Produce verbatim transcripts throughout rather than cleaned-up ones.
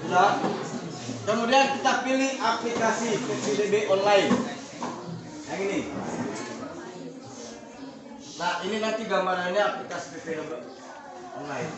Nah, kemudian kita pilih aplikasi P P D B online. Yang ini. Nah, ini nanti gambarannya aplikasi P P D B online.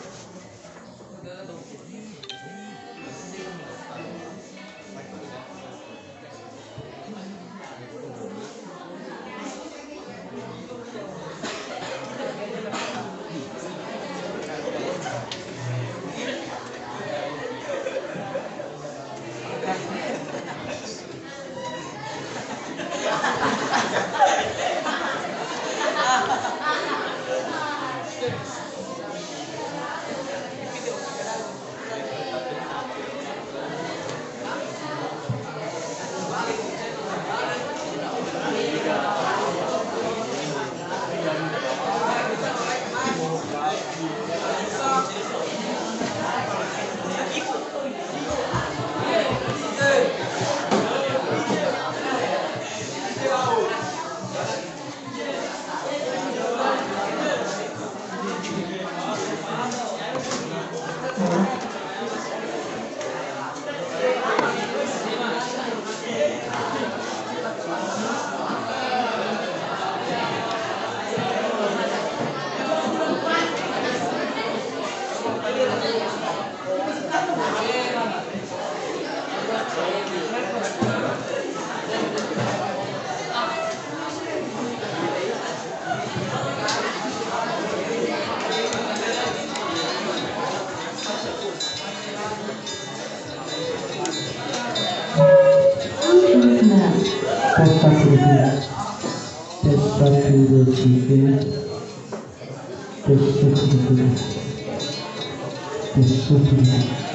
Pesta Kudus. Pesta Kudus. Pesta Kudus. Pesta Kudus.